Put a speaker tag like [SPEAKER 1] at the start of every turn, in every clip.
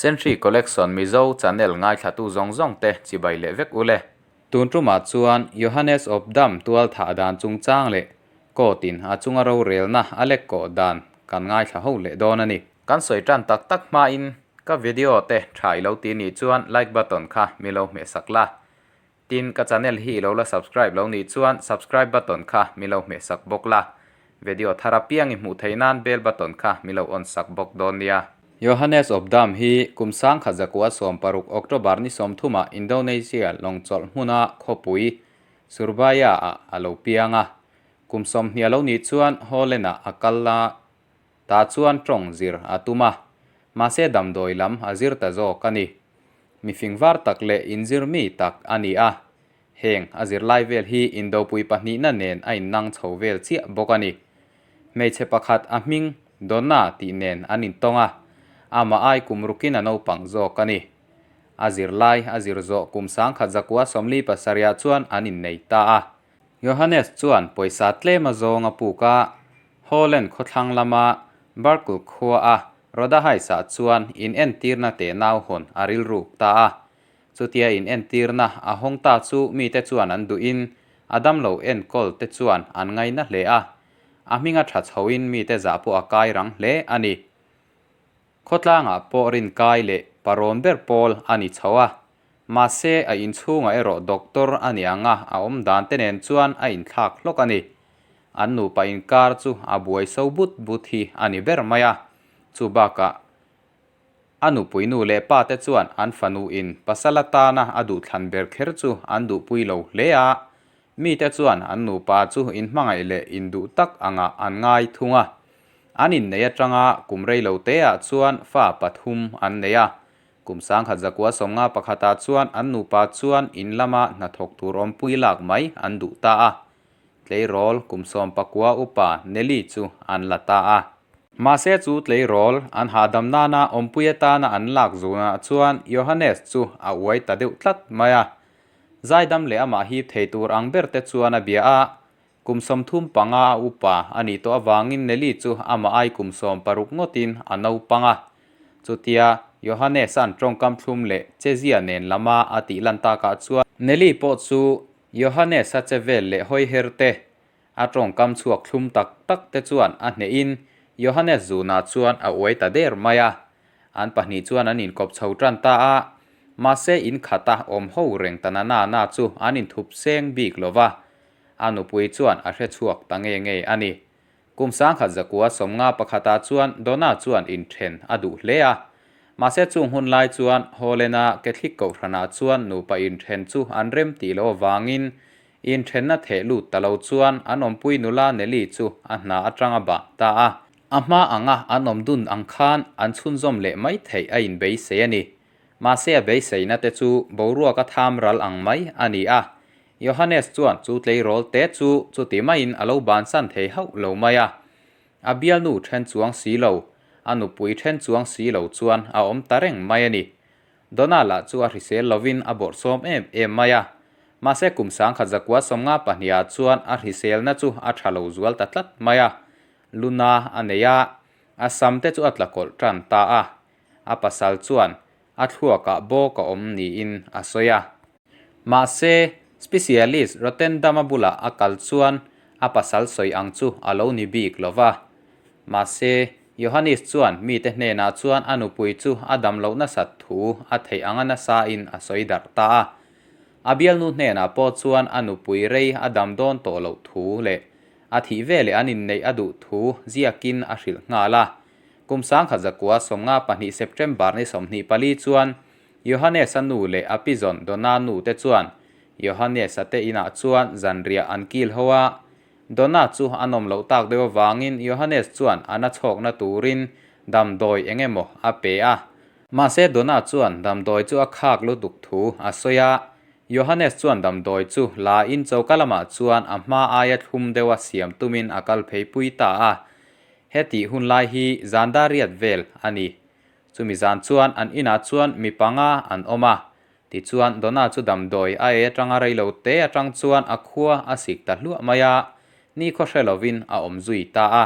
[SPEAKER 1] Senhri Collection Mizo channel ngaithlatu zawng zawng te chibai leh vek ule. Tun tumah chuan Johannes Obdam tual thah dan chungchang leh court in a chunga rorelna a lek kawh dan kan ngaithla ho leh dawn a ni. Kan sawi tan tak tak hmain ka video te tha i lo ti nih chuan like button kha mi lo hmehsak la. Tin, ka channel hi i lo la subscribe lo nih chuan subscribe button kha mi lo hmehsak bawk la. Video thar apiang i hmuh theih nan bell button kha mi lo on sak bawk dawn nia. Johannes Obdam hi kum sangkhat zakua 16 October ni 30 ah Indonesia lawngchawlh hmuna khawpui Surabaya ah a lo piang a. Kum 20 a lo nih chuan Holland ah a kal a, tah chuan tawng zir a tum a. Mahse damdawi lam a zir ta zawk a ni. Mifing var tak leh inzir mi tak a ni a. Heng a zirlai vel hi indopui pahnihna nen a innang chho vel chiah bawk a ni. Hmeichhe pakhat a hming Donna tih nen an intawng a, amah ai kum rukin a naupang zawk a ni. A zirlai a zir zawh kum 1000 zakua 47 ah chuan an innei ta a. Johannes chuan pawisa tlem a zawng a puk a, Holland khawthlang lama Berkel khua a Rodahaisah chuan in entirna teh nau hawn a rilruk ta a. Chutia in entirna a hawng ta chu mite chuan an duhin a damlo enkawl te chuan an ngaina hle a. A hminga tha chhoin mite zah pawh a kai rang hle a ni. Khawtlangah pawh rinkai leh parawn ber pawl a ni chho a. Mahse, a inchhungah erawh doctor a ni ang a, a awm dan te nen chuan a inthlak hlawk a ni. An nupa inkar chu a buai so but but hi a ni ber mai a. Chu bakah a nupui nu leh pa te chuan an fanu in pasal atana a duhthlan ber kher chu an duhpui lo hle a. Mite chuan an nupa chu inhmangaih leh induh tak angah an ngai thung a. An inneih atanga kum rei lo teah chuan fa pathum an nei a. Kum 1151 pakhatah chuan an nupa chuan in lama hnathawk tur awmpui lak mai an duh ta a. Tleirawl kum 19 upa Nelly chu an la ta a. Mahse chu tleirawl an hahdam nana awmpui atana an lak zunah chuan Johannes chu a uai ta deuh tlat mai a. Zaidam leh amah hip thei tur ang ber te chuan a bia a. Kum 35 a upa a nih tawh avangin Nelly chu amah ai kum 16 ngawtin a naupang a. Chutia Johannes-a'n tawngkam thlum leh chezia nen lama a tih lan takah chuan Nelly pawh chu Johannes-a che vel leh hawi her te, a tawngkam chhuak thlum tak tak te chuan a hnehin Johannes zunah chuan a uai ta der mai a. An pahnih chuan an inkawp chho tan ta a, mahse in khata awm ho reng ta na na na chu an inthup seng bik lo va, a nupui chuan a hre chhuak ta nge nge a ni. Kum 1951 pakhatah chuan Donna chuan inthen a duh hle a. Mahse chung hun lai chuan Holland-a Catholic kohhranah chuan nupa inthen chu an rem tih loh avangin inthenna theh lut ta lo chuan an awmpui nula Nelly chu a hna atanga bah ta a. A hma anga an awm dun ang khan an chhunzawm leh mai theih a inbeisei a ni. Mahse a beiseina te chu boruak a tham ral ang mai a ni a. Johannes chuan chu tleirawl te chu chuti maiin a lo bansan thei hauh lo mai a. A bialnu then chuang si lo, a nupui then chuang si lo chuan a awm ta reng mai a ni. Donna lah chu a hrisel lovin a bawrhsawm em em mai a. Mahse kum 1992 ah chuan a hriselna chu a tha lo zual ta tlat mai a. Luna a nei a, a sam te chu a tla kawlh tan ta a. A pasal chuan a thluakah bawk a awm niin a sawi a. Mahse, specialist Rotterdam-a bulah a kal chuan a pasal sawi ang chu a lo ni bik lo va. Mahse, Johannes chuan mite hnenah chuan a nupui chu a dam loh nasat thu a theih anga nasain a sawi darh ta a. A bialnu hnenah pawh chuan a nupui rei a dam dawn tawh loh thu leh a thih veleh an inneih a duh thu ziakin a hrilh nghal a. Kum 1992 September ni 24 chuan Johannes-a nu leh a pi zawn Donna nu te chuan Johannes-a te inah chuan zanriah an kil ho a. Donna chu a nawm loh tak deuh avangin Johannes chuan a na chhawkna turin damdawi eng emaw a pe a. Mahse Donna chuan damdawi chu a khak lutuk thu a sawi a. Johannes chuan damdawi chu la in choka lamah chuan a hma aia thlum deuha siam tumin a kal phei pui ta a. Hetih hun lai hi zan dariat vel a ni. Chumi zan chuan an inah chuan mi panga an awm a, tichuan Donna chu damdawi a ei atanga rei lo te atang chuan a khua a sik ta hluah mai a, ni khaw hre lovin a awm zui ta a.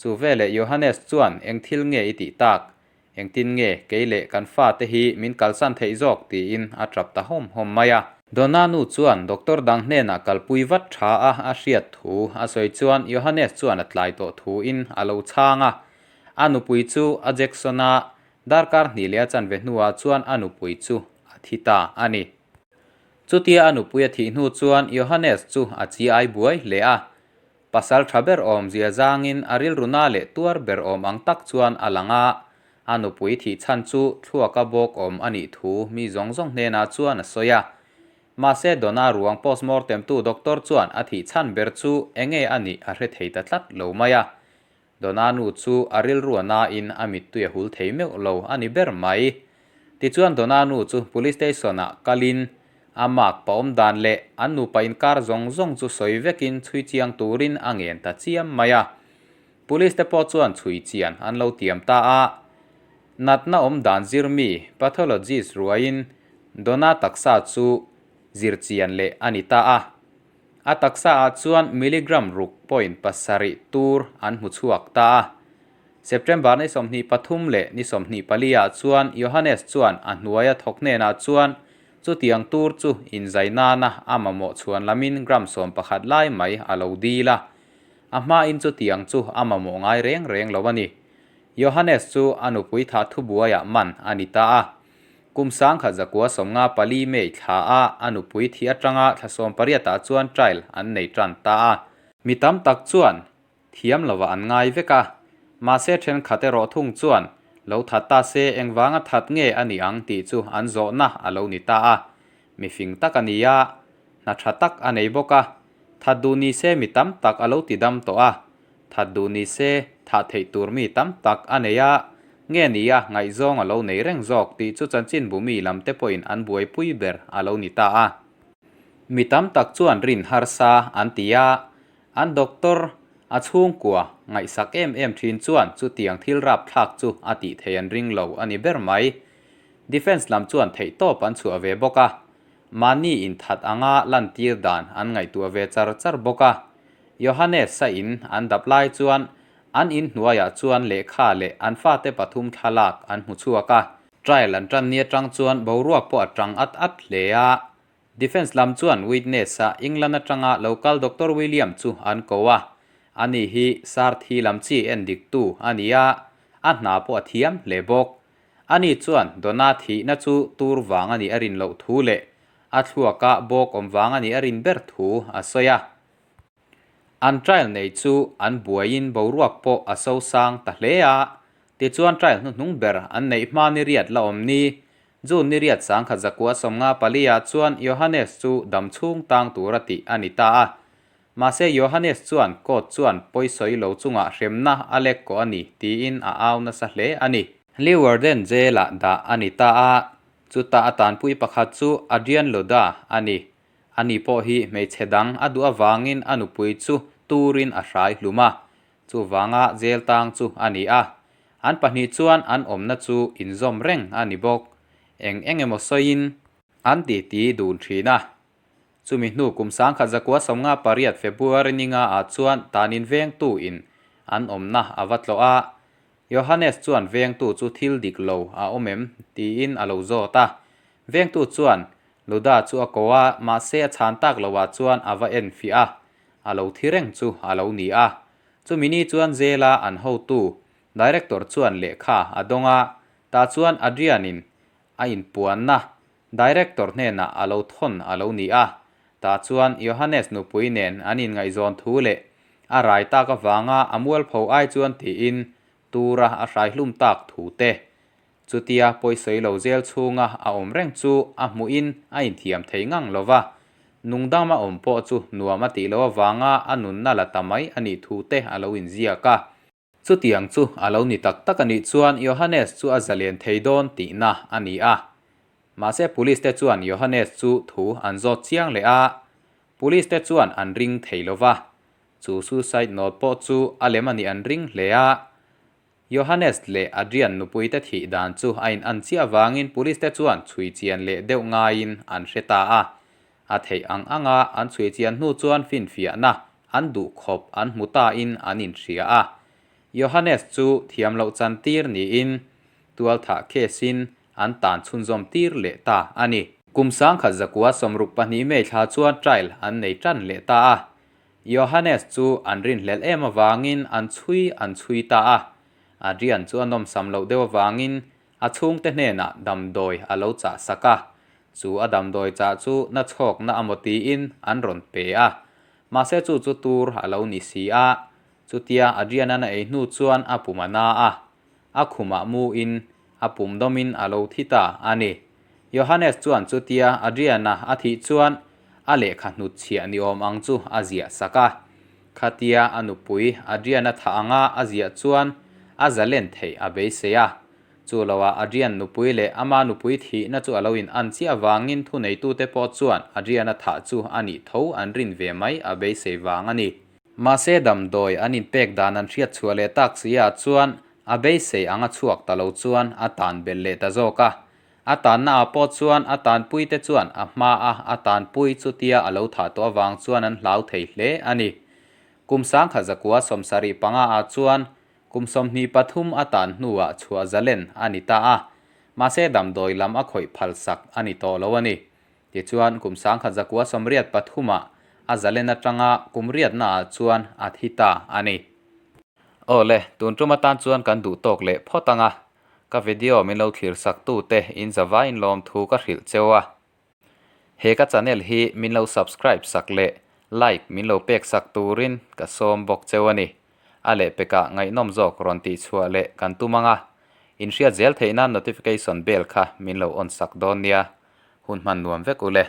[SPEAKER 1] Chu veleh Johannes chuan eng thil nge i tih tak? Engtin nge kei leh kan fate hi min kalsan theih zawk tiin a tap ta hawm hawm mai a. Donna nu chuan doctor dang hnenah kalpui vat tha a a hriat thu a sawi chuan Johannes chuan a tlai tawh thuin a lo chhang a. A nupui chu a Jackson a darkar hnih leh a chanve hnuah chuan a nupui chu a thi ta a ni. Chutia a nupui a thih hnu chuan Johannes chu a chi ai buai hle a. Pasal tha ber awmzia zangin a rilru na leh tuar ber awm ang tak chuan a lang a, a nupui thih chhan chu thluaka bawk awm a nih thu mi zawng zawng hnenah chuan a sawi a. Mahse Donna ruang postmortem tu doctor chuan a thih chhan ber chu enge a nih a hre thei ta tlat lo mai a. Donna nu chu a rilru a nain a mittui a hul thei meuh lo a ni ber mai. Tichuan Donna nu chu Police Station ah kalin a mark pa awm dan leh an nupa inkar zawng zawng chu sawi vekin chhui chiang turin a ngen ta chiam mai a. Police te pawh chuan chhui chian an lo tiam ta a. Natna awm dan zir mi pathologist ruaiin Donna taksa chu zir chian leh a ni ta a. A taksa ah chuan milligram ruk point pasarih tur an hmu chhuak ta a. September ni 23 leh ni 24 ah chuan Johannes chuan a hnuaia thawk hnenah chuan chutiang tur chu inzai nana a mamawh chhuan lamin gram 11 lai mai a lo dil a. A hmain chutiang chu a mamawh ngai reng reng lo a ni. Johannes chu a nupui thah thubuaiah man a ni ta a. Kum 1994 May thla a a nupui thi atanga thla 18 ah chuan trial an nei tan ta a. Mi tam tak chuan thiam lova an ngai vek a, mahse thenkhat erawh thung chuan lo that ta se engvanga that nge a ni ang tih chu an zawhna a lo ni ta a. Mi fing tak a ni a, hna tha tak a nei bawk a, that duh ni se mi tam tak a lo ti dam tawh a, That duh ni se, thah theih tur mi tam tak a nei a, nge ni a ngaihzawng a lo nei reng zawk tih chu chanchinbu mi lam te pawhin an buaipui ber a lo ni ta a. Mi tam tak chuan rin harsa an ti a, an doctor a chhungkua ngaihsak em em thin chuan chutiang thil rapthlak chu a tih thei an ring lo a ni ber mai. Defence lam chuan theihtawp an chhuah ve bawk a, mahni inthat anga lantir dan an ngaihtuah ve char char bawk a. Johannes-a in an dap lai chuan an in hnuaiah chuan lehkha leh an fate pathum thlalak an hmu chhuak a. Trial an tan ni atang chuan boruak pawh a tang at at hle a. Defence lam chuan witness-a England atanga local Doctor William chu an ko a. Ani hi sar thi lam chi en diktu a ni a, a hna pawh a thiam hle bawk. Ani chuan Donna thihna chu tur vang a nih a rin loh thu leh a thluaka bawk awm vang a nih a rin ber thu a sawi a. An trial nei chu an buaiin boruak pawh a so sang ta hle a, tichuan trial hnuhnung ber an neih hma ni riat la awm ni. June ni riat 1954 ah chuan Johannes chu dam chhung tang tura tih a ni ta a. Mahse Johannes chuan court chuan pawisawi lo chungah hremna a lek kawh a ni tiin a au nasa hle a ni. Leeuwarden jail-ah dah a ni ta a, chutah a tanpui pakhat chu Adrian Loda a ni. Ani pawh hi hmeichhe dang a duh avangin a nupui chu turin a hrai hlum a, chuvanga jail tang chu a ni a. An pahnih chuan an awmna chu inzawm reng a ni bawk. Eng eng emaw sawiin an titi dun thin a. Chumi hnu kum 1998 February ninga ah chuan tanin vengtu in an awmna a va tlawh a. Johannes chuan vengtu chu thil dik lo a awm em tiin a lo zawt a. Vengtu chuan Luda chu a ko a, mahse a chhan tak loah chuan a va en fiah a, a lo thi reng chu a lo ni a. Chumi ni chuan Zela an hotu, Director chuan lehkha a dawng a, tah chuan Adrian-in a inpuanna Director hnenah a lo thawn a lo ni a. Tah chuan Johannes nupui nen an inngaihzawn thu leh a rai tak avanga a mualpho ai chuan tiin tura a hraihlum tak thu te Chutia pawisawi lo zel chhunga a awm reng chu a hmuhin a inthiam thei ngang lo va, nungdam a awm pawh chu nuam a tih loh avanga a nunna la ta mai a nih thu te a lo inziak a. Chutiang chu a lo ni tak tak a nih chuan Johannes chu a zalen thei dawn tihna a ni a. Mahse Police te chuan Johannes chu thu an zawt chiang leh a, Police te chuan an ring thei lo va, chu suicide note pawh chu a lem a nih an ring hle a. Johannes leh Adrian nupuite thih dan chu a in an chiah avangin police te chuan chhui chian leh deuh ngaiin an hre ta a. A theih ang anga an chhui chian hnu chuan finfiahna an duh khawp an hmu tain an inhria a. Johannes chu thiam loh chantir niin. tualthah case in an tan chhunzawm tir leh ta a ni. Kum 1962 May thla chuan trial an nei tan leh ta a. Johannes chu an rinhlelh em avangin an chhui an chhui ta a. Adrian chu a nawmsam loh deuh avangin a chhungte hnenah damdawi a lo chah sak a. Chu a damdawi chah chu na chhawkna a maw tiin an rawn pe a. Mahse chu chu tur a lo ni si a. Chutia Adrian-a'n a ei hnu chuan a pum a na a. A khumah muin a pum dawmin a lo thi ta a ni. Johannes chuan chutia Adrian-a a thih chuan a lehkha hnutchhiah ni awm ang chu a ziah sak a. Khatia a nupui Adrian-a thah anga a ziah chuan a zalen theih a beisei a. Chu loah Adrian nupui leh ama nupui thihna chu a lo in an chiah avangin thuneitute pawh chuan Adrian-a thah chu a nih tho an rin ve mai a beisei vang a ni. Mahse damdawi an inpek dan an hriat chhuah leh tak si ah chuan a beisei anga chhuak ta lo chuan a tan belh leh ta zawk a. A tanna ah pawh chuan a tanpui te chuan a hma a a tanpui chutia a lo thah tawh avang chuan an hlau thei hle a ni. Kum 1975 ah chuan kum 23 a tan hnuah chhuah zalen a ni ta a. Mahse damdawi lam a khawih phal sak a ni tawh lo a ni. Tichuan, kum 1983 ah a zalen atanga kum riatna ah chuan a thi ta a ni. Aw le, tun tum atan chuan kan duh tawk leh phawt ang a, ka video min lo thlir sak tu te in zavai in lawm thu ka hrilh cheu a. He ka channel hi min lo subscribe sak leh like min lo pek sak turin ka sawm bawk cheu a ni. A lehpekah ngaihnawm zawk rawn tih chhuah leh kan tum ang a, in hriat zel theih nan notification bell kha min lo on sak dawn nia. Hun hman nuam vek u le.